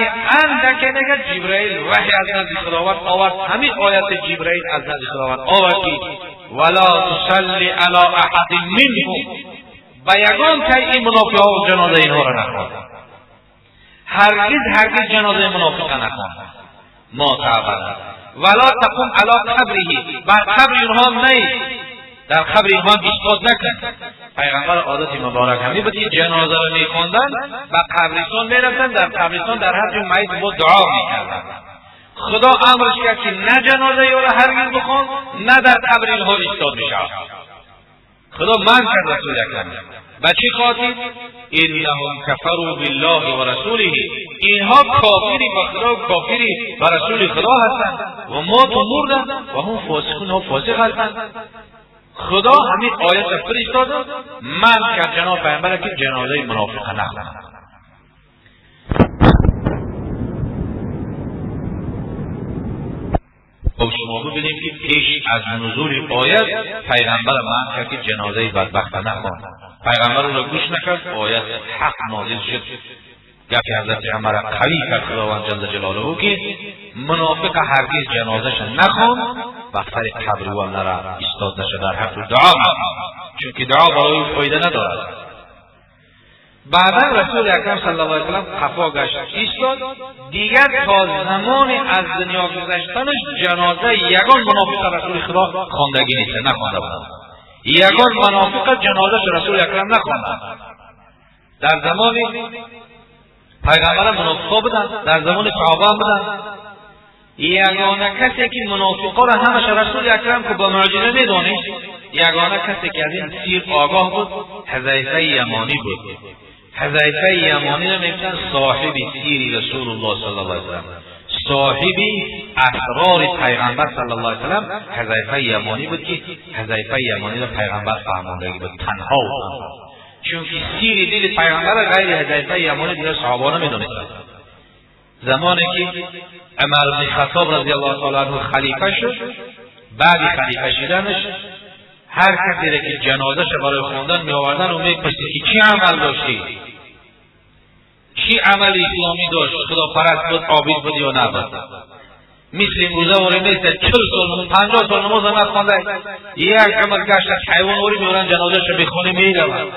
اندک میگه جبرئیل وحی از نزد خداوند آورد، همین آیت جبرئیل از نزد خداوند آورد که ولا تصلی علی احد منهم، به یگان که این منافقها جنازه اینها را نخواند، هرگز هرگز جنازه منافقه نخواند. ما تعبد ولا تقم علی قبره، بر قبر اینها نه، در قبر اینها ایستاد نکن. پیغمبر عادت مبارک همین بود که جنازه را میخواندن به قبرستان میرفتن، در قبرستان در هر جای میت بود دعا میکردن. خدا امرش کرد که نه جنازه او را هرگز بخوان، نه در قبر اینها ایستاد میشود. خدا منع کرد رسول اکرم. به چه خاطر؟ انهم کفروا بالله و رسوله، اینها کافری به خدا و کافری به رسول خدا هستند و ماتوا مردند و هم فاسقون و فاسق هستند. خدا همین آیت را فرستاد منع کرد جناب پیامبر که جنازه منافق نخواند. خب شما ببینید که پیش از نزول آیت پیغمبر منع کرد که جنازه بدبخت نخواند. پیغمبر او را گوش نکرد، آیت حق نازل شد. گپ حضرت عمر قوی کرد خداوند جل جلاله که منافق هرگز جنازه‌اش نخوان و سر قبر او نره ایستاد نشه، در حق دعا نکن، چون که دعا برای او فایده ندارد. بعدا رسول اکرم صلی الله علیه و سلم قفا گشت ایستاد، دیگر تا زمان از دنیا گذشتنش جنازه یگان منافق رسول خدا خواندگی نیست، نخوانده بود. یگان منافق جنازه رسول اکرم نخوانده. در زمان پیغمبر منافقا بودن، در زمان صحابه هم بودن. یگانه کسی که منافقا را همش رسول اکرم که با معجزه میدانست، یگانه کسی که از این سیر آگاه بود حذیفه یمانی بود. حذیفه یمانی را میگفتن صاحب سیر رسول الله صلی الله علیه و سلم، صاحب اسرار پیغمبر صلی الله علیه و سلم حذیفه یمانی بود که حذیفه یمانی را پیغمبر فهماندگی بود تنها و تنها، چون که سیر دل پیغمبر غیر حذیفه یمانی دیگر صحابه نمیدونستند. زمانی که عمر بن خطاب رضی الله تعالی عنه خلیفه شد، بعد خلیفه شدنش هر کسی را که جنازه‌اش برای خواندن می آوردن و میپرسید که چی عمل داشتی، چی عمل اسلامی داشت، خدا پرست بود، عابد بود یا نبود. مثل امروزه واری نیست 40 سال 50 سال نماز نخوانده یک عمل گشت حیوان واری میورن جنازه‌اش بخونه میرود.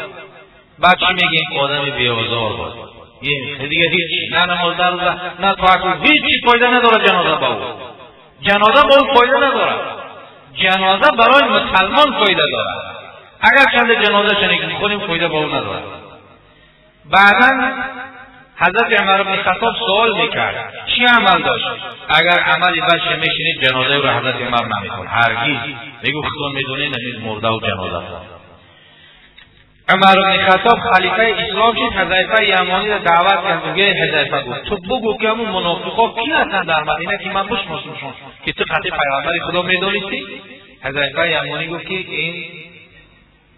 بعد چی میگیم؟ آدم بی‌آزار بود، یه دیگه هیچ، نه نماز نه نه طاعت، هیچ فایده نداره جنازه با او. جنازه با او فایده نداره. جنازه برای مسلمان فایده داره. اگر چند جنازه شنید خونیم فایده با او نداره. بعدا حضرت عمر بن خطاب سوال میکرد چی عمل داشت؟ اگر عملی بشه میشینید جنازه رو حضرت عمر نمیخوند هرگز. میگو خدا میدونه نمید مرده و جنازه خواند. عمر بن خطاب خلیفه اسلام شد، حذیفه یمانی را دعوت کرد. میگه حذیفه گفت تو بگو که همون منافقا کی هستن در مدینه که من بشناسمشون که تو قطع پیغمبر خدا میدونستی؟ حذیفه یمانی گفت که این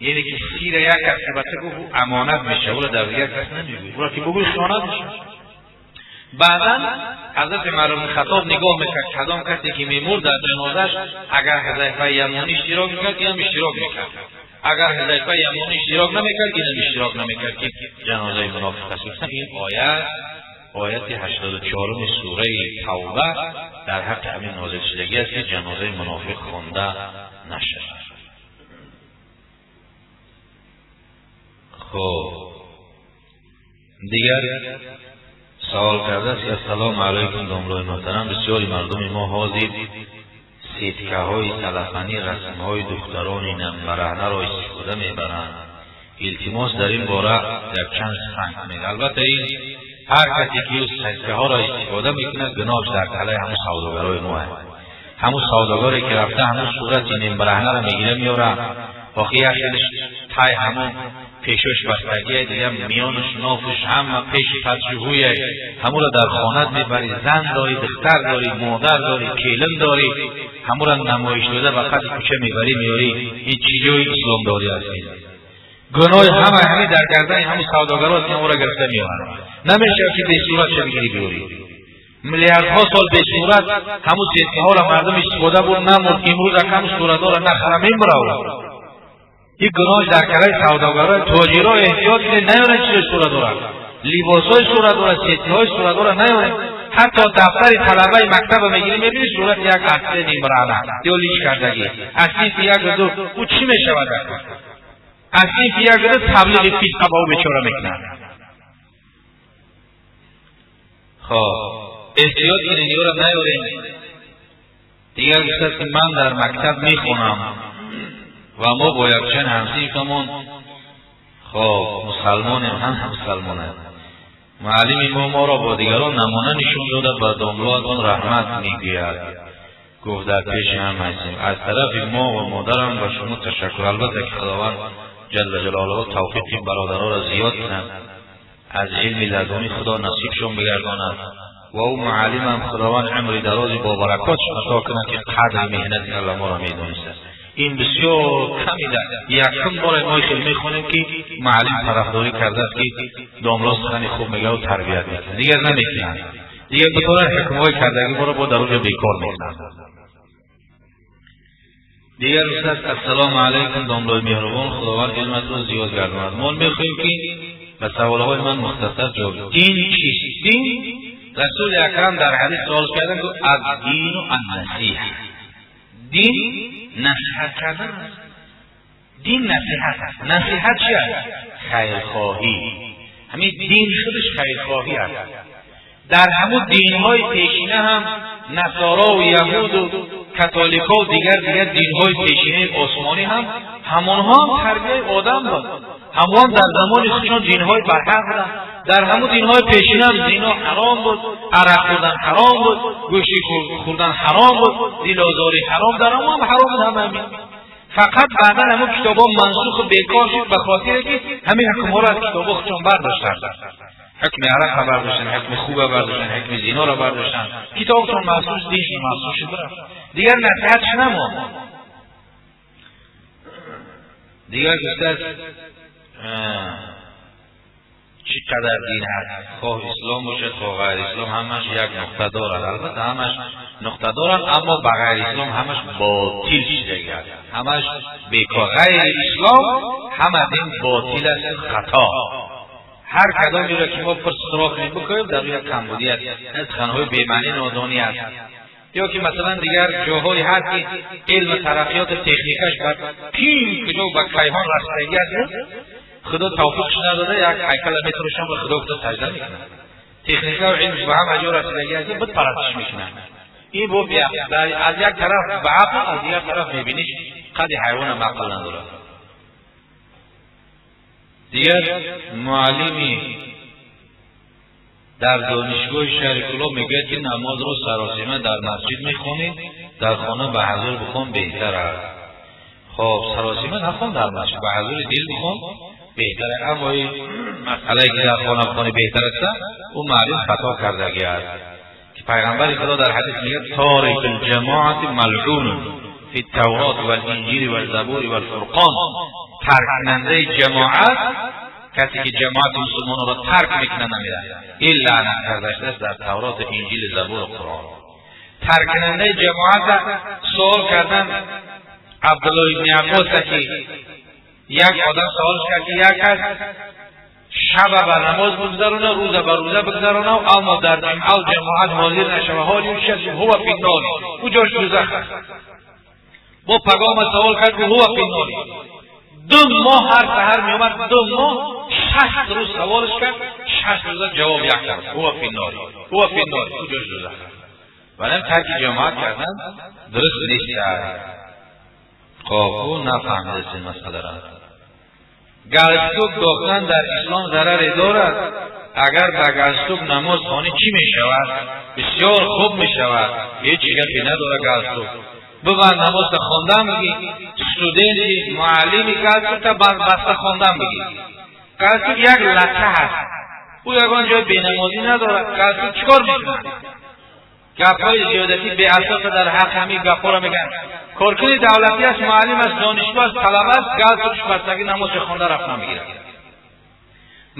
یعنی که سیر یک کس که بچه گفت او امانت میشه، او را در دیگر کس نمیگوی، او را که بگوی خیانت میشه. بعدا حضرت عمر بن خطاب نگاه میکرد کدام کسی که میمرد در جنازش، اگر حذیفه یمانی اشتراک میکرد اینم اشتراک میکرد، اگر حذیفه یمانی اشتراک نمیکرد اینم اشتراک نمیکرد که جنازه منافق است. این آیت، آیت 84 سوره توبه در حق همین نازل شدگی است که جنازه منافق خوانده نشود. خب دیگر سوال کرده است که السلام علیکم داملای محترم، بسیاری مردم ما حاضر سیتکه های تلفنی رسم های دختران نمبرهنه را استفاده میبرند. التماس در این باره یک چند سخن کنید. البته این هر کسی که سیتکه ها را استفاده میکند گناهش در تله همون سوداگرای ما هست. همون سوداگری که رفته همون صورت نمبرهنه را میگیره میاره، آخه یک خیلش تای همون پیشش بستگیه دیگه، میانش نافش همه پیش پسجوهویه، همون را در خانت میبری، زن داری، دختر داری، مادر داری، کیلم داری، همون را نمایش داده و قد کوچه میبری میاری. این چی جای اسلام داری هستی؟ گناه همه همه در گردن همون سوداگرات که همون را گرفته میارن. نمیشه که به صورت چه بگیری بیاری. میلیاردها سال به صورت همون سیتکه ها را مردم استفاده بود نمرد، امروز همون صورت ها را نخره میبره. این گناه در کلای سوداگرای تاجرای احتیاط کنید نیارن چیز صورت دارن، لباسای صورت دارن، سیتی‌های صورت دارن نیارن. حتی دفتر طلبه مکتب میگیری میبینی صورت یک اصل نیمرانه یا لیش کردگی از صنف یک دو، او چی میشود؟ از صنف یک دو تبلیغ فسق با او بیچاره میکنن. خب احتیاط کنید یارا نیارین. دیگر گفت که من در مکتب میخونم و ما با یک چند همسیفمون خب مسلمانیم، هم مسلمانیم، معلم ما را با دیگران نمونه نشون داده، به داملاتان رحمت میگوید، گفت در پیش هم هستیم. از طرف ما و مادرم و شما تشکر. البته که خداوند جل جلاله توفیق این برادرها را زیاد کند، از علم لدنی خدا نصیبشون بگرداند و او معلمم خداوند عمر درازی با برکات عطا کند که قدر مهنت علما را میدانست. این بسیار کمی در یکم بار ما خیلی میخوانیم که معلم طرفداری کرده است که داملا سخن خوب میگه و تربیت میکنه، دیگر نمیکنن، دیگر به طور حکمهای کردگی ما را با در اونجا بیکار میکنن. دیگر استاد السلام علیکم داملای مهربان، خداوند علمت را زیاد گرداند. ما میخواهیم که به سوالهای من مختصر جواب. دین چیست؟ دین رسول اکرم در حدیث سوال کردن که الدین و النصیحه. دین نصیحت کردن است. دین نصیحت است. نصیحت چی است؟ خیرخواهی. همین دین خودش خیرخواهی است. در همون دینهای پیشینه هم نصارا و یهود و کاتولیکا و دیگر دینهای پیشینه آسمانی هم همانها هم تربیه آدم بود، همون در زمان خودشان دینهای برحق بودند. در همون دینهای پیشینه هم زنا حرام بود، عرق خوردن حرام بود، گوشی خوردن حرام بود، دلازاری حرام، در همون هم حرام بود. هم همین فقط بعدا همون کتابا منسوخ و بیکار شد به خاطر که همین حکم‌ها را از کتابا خودشان برداشتند. حکم عرق را برداشتن، حکم خوب را برداشتن، حکم زنا را برداشتن، کتابشون منسوخ، دینشون منسوخ شد، دیگر نصیحتش نماند. دیگر گفته است چقدر دین هست، خواه اسلام باشد خواه غیر اسلام، همش یک نقطه دارد. البته همش نقطه دارد، اما به غیر اسلام همش باطل شده، همش بیکار. غیر اسلام همه دین باطل است، خطا. هر کدامی را که ما پر سراغ بکنیم در یک کمبودی است، از خانه‌های بی‌معنی نادانی است، یا که مثلا دیگر جاهایی هست که علم ترقیات تکنیکش بر پین کجا و به کیهان رسیدگی است، خدا توفیقش نداده، یک هیکل میتراشن و خدا خدا سجده میکنن. تکنیک و علمش به هم جا رسیدگی است، بت پرستش میکنن. این بو از یک طرف به عقل، از دیگر طرف میبینیش قد حیوان هم عقل نداره. دیگر معلمی در دانشگاه شهر کلاب میگوید که نماز رو سراسیمه در مسجد میخوانید، در خانه به حضور بخوان بهتر است. خب سراسیمه نخوان در مسجد، به حضور دل بخوان بهتر است. اما این مسئله که در خانه بخوانی بهتر است، او معلم خطا کردگی است که پیغمبر خدا در حدیث میگه تارک الجماعت ملعون فی التورات والانجیل والزبور والفرقان. ترک کننده جماعت، کسی که جماعت مسلمان را ترک میکنه نمیره، این لعنت کرده شده است در تورات، انجیل، زبور و قرآن. ترک کننده جماعت سوال کردن عبدالله ابن عباس که یک آدم سوال کرد که یک کس شب بر نماز بگذرونه، روز بر روزه بگذرونه، اما در جمعه و جماعت حاضر نشوه، حالی او چیست؟ هو فی النار، او جاش دوزخ است. با پگام سوال کرد که هو فی النار. 2 ماه هر سحر می آمد، 2 ماه 60 روز سوالش کرد، 60 روز جواب یک کرد: هو فی النار، هو فی النار، او جاش دوزخ است. ولی ترک جماعت کردن درست نیست. خب، او نفهمیده این مسئله را. галстук доштан дар ислом зараре дорад؟ Агар ба галстук намоз хонӣ, чӣ мешавад? Бисёр хуб мешавад, ҳеҷ гапе надорад. Галстук бибанд, намозта хондан бигӣ. Студенти, муаллими, галстукта баста хондан бигӣ. Галстук як лата ҳаст, ӯ ягон ҷой бенамозӣ надорад. Галстук чӣ кор мекунад? Гапҳои зиёдатӣ беасоса дар ҳақ ҳамин гапҳоро мегӯянд. Коркуни давлатӣ аст, муаллим аст, донишгоҳ аст, талаба аст, галстукш бастагӣ намози хонда рафтан мегирад.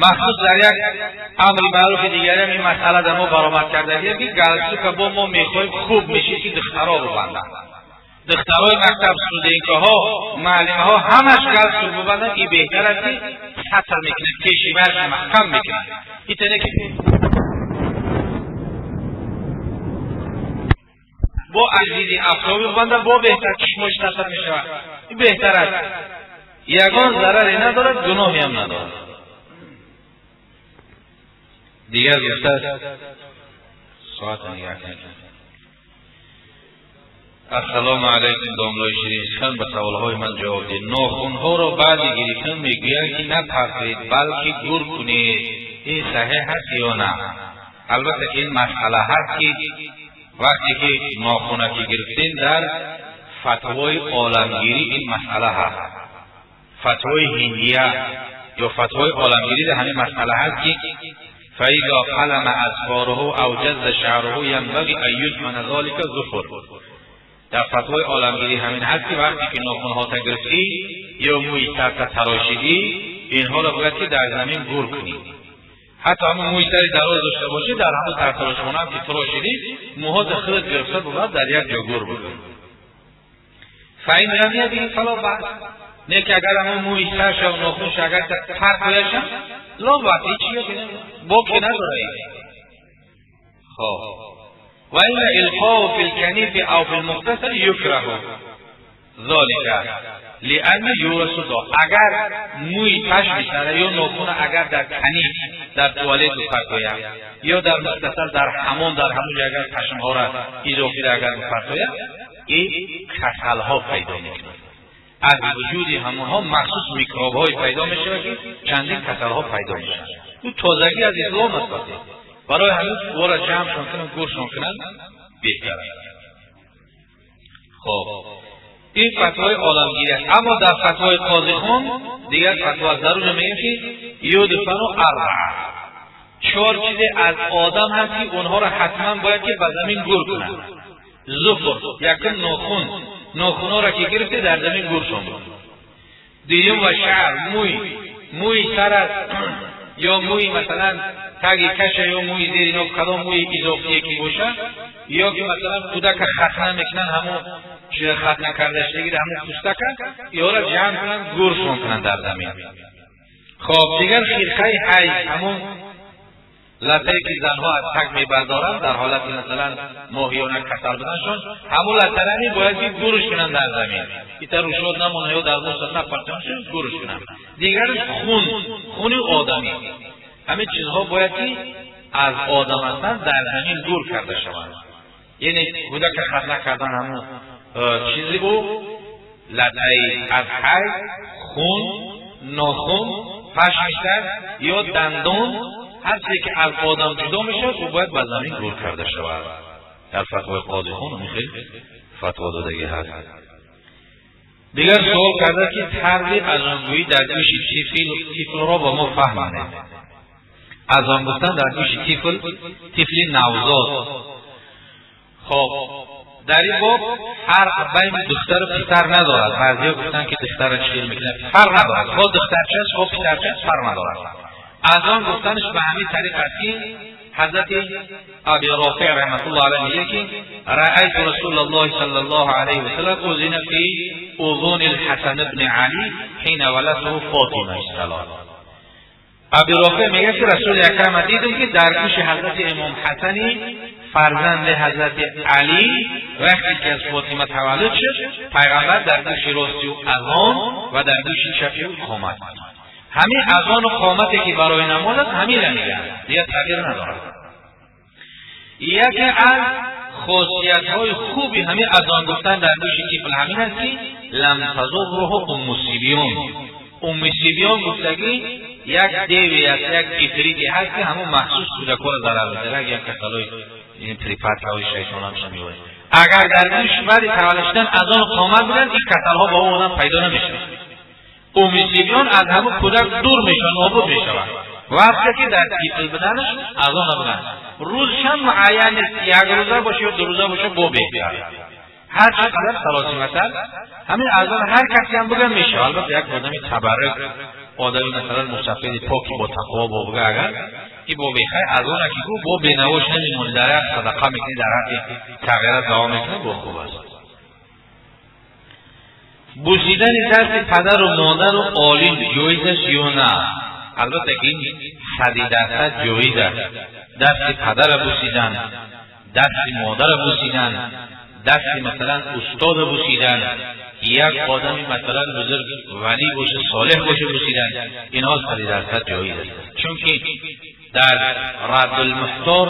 Махсус дар як амри маъруфи дигаре ин масъала дар мо баромад кардагие, ки галстука бо мо мехоҳем, хуб мешид, ки духтаро бибанданд, духтарои мактаб, студенткаҳо, муаллимаҳо ҳамаш галстук бибанданд. Ин беҳтар аст, ки сатр мекунад, пеши барш маҳкам мекунад. Итане ки бо азизи афтоби бибандад, бо беҳтар чишмош сатр мешавад. Ин беҳтар аст, ягон зараре надорад, гуноҳе ҳам надорад. Дигар гуфтааст, соата нигоҳ кунед. Ассалому алайкум, домлои ширинсухан, ба саволҳои ман ҷавоб диҳед. Нохунҳоро баъди гирифтан мегӯянд, ки напартед, балки гур кунед. Ин саҳеҳ ҳаст ё на? Албатта ки ин масъала ҳаст, ки вақте ки нохунакӣ гирифтем, дар фатвои оламгирӣ ин масъала ҳаст. Фатвои ҳиндия ё фатвои оламгирӣ дар ҳамин масъала ҳаст, ки فإذا قلم أظفاره أو جز شعره ينبغي أن يدفن ذلك ظفر. در فتوای عالمگیری همین هست که وقتی که ناخن‌ها گرفتی یا موی سرت تراشیدی، اینها را باید که در زمین گور کنی. حتی همون موی سری دراز داشته باشی، در همون سرتراشخانه هم که تراشیدی، موها خودت گرفته بود، در یک جا گور بکنی. فإن لم يجد فلا بأس. نه که اگر همون موی سرش و ناخنش اگر فرق باشم، لا بأس، هیچ باکی نداره. خب، و این القاء فی الکنیف او فی المغتسل یکره ذلك لان یورث داء. اگر موی پشم سر یا ناخن اگر در کنیف، در توالت بپرتوید یا در مغتسل، در حمام، در همون اگر پشم ها را اضافی را اگر بپرتوید، این کسل ها پیدا میکنه. از وجود همونها مخصوص میکروب های پیدا میشه که چندین کسل ها پیدا میشه. او تازگی از اسلام است. برای همین او را جمعشان کنن، گورشان کنن بهتر است. خب، این فتوای عالمگیری است، اما در فتوای قاضی خان دیگر فتوا از در میگه که یدفن اربع، چهار چیز از آدم هست که اونها را حتما باید که به زمین گور کنن. ظفر، یکم ناخن، ناخنها را که گرفته در زمین گورشان بود. دیوم و شعر، موی، موی سر است یا موی مثلا تگ کشه یا موی زیر اینا، کدام موی اضافی که باشه، یا که مثلا کودک ختنه میکنن، همون ختنه کرده شده، همون پوستک یا را جمع کنن، گورشون کنن در زمین. خب، دیگر خرقه حیض، همون لطه‌ای که زنها از تگ میبردارن در حالت مثلا ماهیانه کسل بدنشون، همون لطه باید که گورش کنن در زمین، ایتا روشاد نمونه یا در موسط نپرتنشون، گورش کنن. دیگرش خون، خون آدمی. همه چیزها باید که از آدم هستن در زمین گور کرده شوند. یعنی کودک ختنه کردن همون چیزی او، لطه از حیض، خون، ناخن، پشم سر یا دندان، هر چیزی که از آدم جدا میشه، او باید به زمین گور کرده شود. در فتوای قاضی خان خیلی فتوا دادگی هست. دیگر سوال کرده که طرز اذانگویی در گوش طفل را با ما فهمانید. اذان گفتن در گوش طفل، طفلی نوزاد. خب، Дар ин боб фарқ байни духтару писар надорад. Баъзеҳо гуфтанд, ки духтара чӣ хел мекунад, фарқ надорад. Хо духтарчаст, хо писарчаст, фарқ надорад. Азон гуфтанаш ба ҳамин тариқ аст, ки ҳазрати Аби Рофеъ раҳматуллоҳ алайҳ мегӯяд, ки раайту Расулаллоҳи саллаллоҳу алайҳи васаллам узина фи узуни Лҳасан ибни Али ҳина валатҳу Фотима иссалом. Аби Рофеъ мегӯяд, ки Расули Акрама дидем, ки дар гӯши ҳазрати имом Ҳасани фарзанди ҳазрати Алӣ, вақте ки аз Фотима таваллуд шуд, пайғамбар дар гӯши рости ӯ азон ва дар гӯши чапи ӯ қомат. Ҳамин азону қомате, ки барои намоз аст, ҳаминра мегӯянд, дигар тағйир надорад. Яке аз хосиятҳои хуби ҳамин азон гуфтан дар гӯши тифл ҳамин аст, ки лам тазурруҳу умму сибиён. Умми сибиён гуфтагӣ як деви аст, як ифрите ҳаст, ки ҳамон махсус кӯдакҳоро зарар медиҳад, як касалои припадкаҳои шайтонамша меояд. Агар дар гӯш баъди таваллуд шудан азону қомат биданд, ин касалҳо ба ӯ одам пайдо намешавад. Умми сибиён аз ҳамон кӯдак дур мешавад, нобуд мешавад, вақте ки дар тифл буданаш азона буданд. Рӯзшам муайян нест, як рӯза боша ё 2 рӯза боша, бо беҳтар. Ҳар чӣ қадар саросиматар ҳамин азон ҳар касе ҳам бигӯяд, мешавад. Албатта, як одами табаррук, одами масалан мусафиди поки бо тақво бо буга, агар и бо бехайр азона ки гӯ, бо бенавош намемонӣ, дар як садақа мекунӣ, дар ҳаққи тағйират дуо мекунӣ, бо хуб аст. Бусидани дасти падару модару олим ҷоиз аст ё на? Албатта ки ин 100% ҷоиз аст. Дасти падара бусидан, дасти модара бусидан, дасти масалан устода бусидан, як одами масалан бузург, валӣ боша, солеҳ боша, бусидан, инҳо 100% ҷоиз аст. Чунки дар Раддулмуҳтор,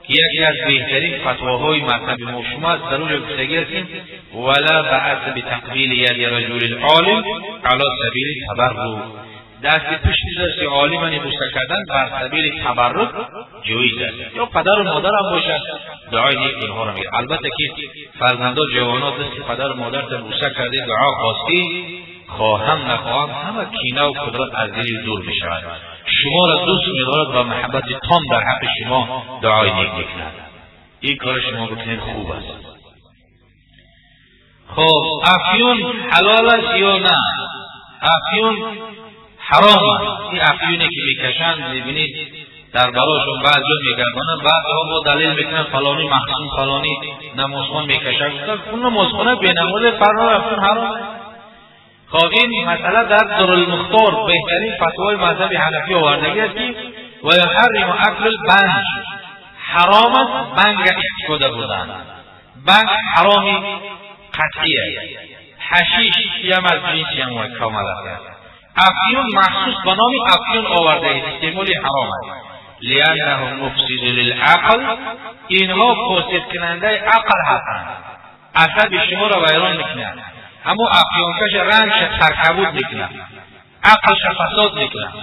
ки яке аз беҳтарин фатвоҳои мазҳаби мо шумо аст, дар онҷо гуфтагӣ ҳастем: вала баъса битақбили яди раҷули олим ала сабили табаррук. Дасти пушти дасти олимани буса кардан бар сабили табаррук ҷоиз аст, ё падару модарам бошад, дуои нек инҳоро мегирад. Албатта ки фарзандо, ҷавонот, дасти падару модарта буса кардӣ, дуо хостӣ, хоҳам нахоҳам, ҳама кинаву кудрат аз дили дур мешавад, шуморо дӯст медорад ва муҳаббати том дар ҳаққи шумо дуои нек мекунад. Ин кори шумо бикунед, хуб аст. Хоб, афюн ҳалол аст ё на? Афюн ҳаром аст. Ин афюне ки мекашанд, мебинед, дар барошон баъзеҳо мегардонанд, баъзеҳо бо далел мекунанд, фалонӣ махсум, фалонӣ намозхон мекашад. Намозхона бенамозе фарно, афюн ҳаром. Хоб, ин масъала дар Дурулмухтор, беҳтарин фатвои мазҳаби ҳанафӣ, овардагӣ аст, ки ва юҳарриму аклул банҷ, ҳаром аст банга истифода бурдан. Банг ҳароми қатъӣ аст. Ҳашиш ям аз ҷинси ҳамон комал аст. Афюн махсус ба номи афюн овардаед, истеъмоли ҳаром аст. лианнаҳу муфсиду лилақл, инҳо фосидкунандаи ақл ҳастанд, асаби шуморо вайрон мекунанд. Ҳамон афёнкаша рангша саркабуд мекунад, ақлша фасод мекунад.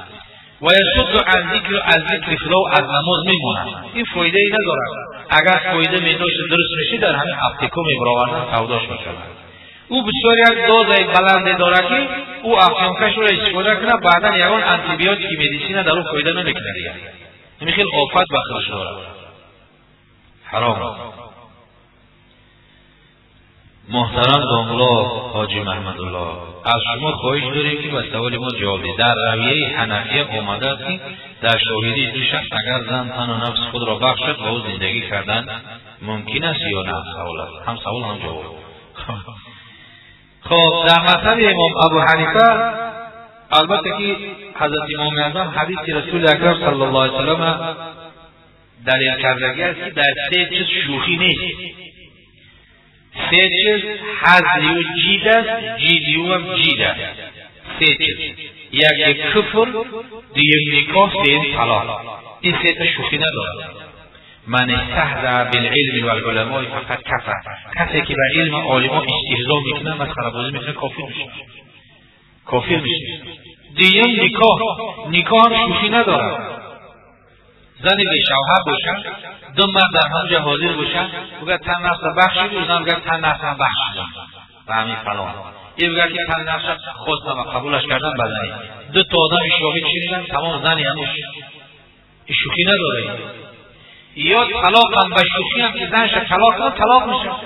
Ва ясудду ан зикр, аз зикри Худо, аз намоз мемонад. Ин фоидае надорад. Агар фоида медошт, дуруст мешид, дар ҳамин аптеко мебаровардан, савдош мешавад. Ӯ бисёр як дозаи баланде дорад, ки ӯ афёнкашро истифода кунад, баъдан ягон антибиотики медисина дар ӯ фоида намекунад. Дигар ҳамин хел офат ба худаш дорад, ҳаром аст. Муҳтарам домулло Ҳоҷи Маҳмадулло, аз шумо хоҳиш дорем, ки ба саволи мо ҷавоб диҳед. Дар равияи ҳанафия омадааст, ки дар шоҳидии ду шахс агар зан тану нафси худро бахшад, ба ӯ зиндагӣ кардан мумкин аст ё на? Савол аст, ҳам савол, ҳам ҷавоб. Хоб, дар мазҳаби имом Абу Ҳанифа, албатта ки ҳазрати имоми аъзам ҳадиси Расули Акрам саллаллоҳу алайҳи васаллама далел кардагӣ аст, ки дар се чиз шӯхӣ нест. Се чиз ҳазли ӯ ҷид аст, ҷиди ӯам ҷид аст. Се чиз: яке куфр, дуюм никоҳ, сеюм талоқ. Ин сета шӯхӣ надорад. ман истаҳзаа билилми валуламои фақад кафар. Касе ки ба илму олимо истиҳзо мекунад, масхарабозӣ мекунад, кофир мешавад, кофир мешавад. Дуюм никоҳ. Никоҳ ҳам шӯхӣ надорад. Зани бешавҳар бошад, ду мард дар ҳамҷа ҳозир бошад, бигӯяд: «Тан нафса бахшид», зан бигӯяд: «Тан нафсам бахшидам ба ҳамин фалон», ин бигӯяд, ки тан нафса хостам ва қабулаш кардам ба зани, ду то одами шоҳид шуниданд, тамом, зани ҳамуш. Шӯхӣ надорад. Ё талоқам ба шӯхиам ки занша талоқ кунад, талоқ мешавад.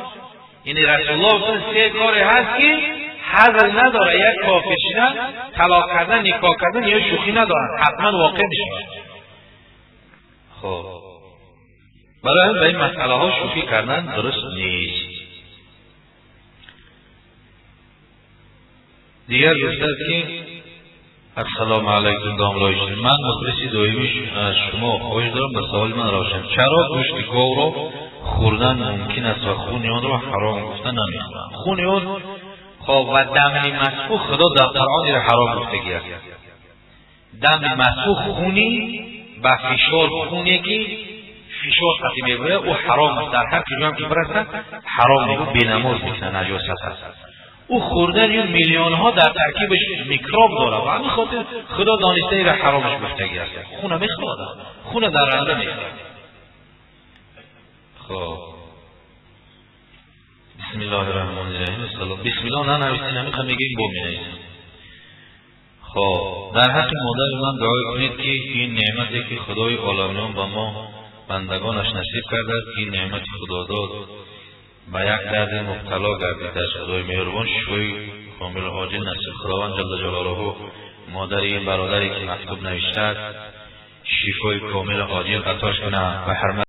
یعنی رسول الله گفتن سه کاری هست که هزل نداره، یک کافر شدن، طلاق کردن، نکاح کردن یا شوخی ندارن، حتما واقع میشه. خب برای همین به این مسئله ها شوخی کردن درست نیست. دیگر گفته که السلام علیکم داملای، من مخلص دائمی از شما خواهش دارم به سوال من روشن، چرا گوشت گاو را خوردن ممکن است و خون آن را حرام گفته نمیخورند؟ خون آن خب و دم مسفوح خدا در قرآن را حرام گفتگی است. دم مسفوح خونی با فشار، خونی که فشار قطعی میبره او حرام است، در هر کجا هم که برسد حرام میگه، بینماز میکنه، نجاست است. او خوردن این میلیون ها در ترکیبش میکروب داره و همین خاطر خدا دانسته ای را حرامش گفتگی است. خونه میخواد، خونه درنده میخواد. خب بسم الله الرحمن الرحیم. سلام. بسم الله ننویسین، نمیخوام میگیم بو مینویسیم. خب در حق مادر من دعای کنید که این نعمتی که خدای عالمیان به ما بندگانش نصیب کرده است، این نعمت خدا داد به یک درد مبتلا گردید، از خدای مهربان شفای کامل عاجل نصیب. خداوند جل جلاله مادر این برادری که مکتوب نوشته است شفای کامل عاجل عطاش کنه. به حرمت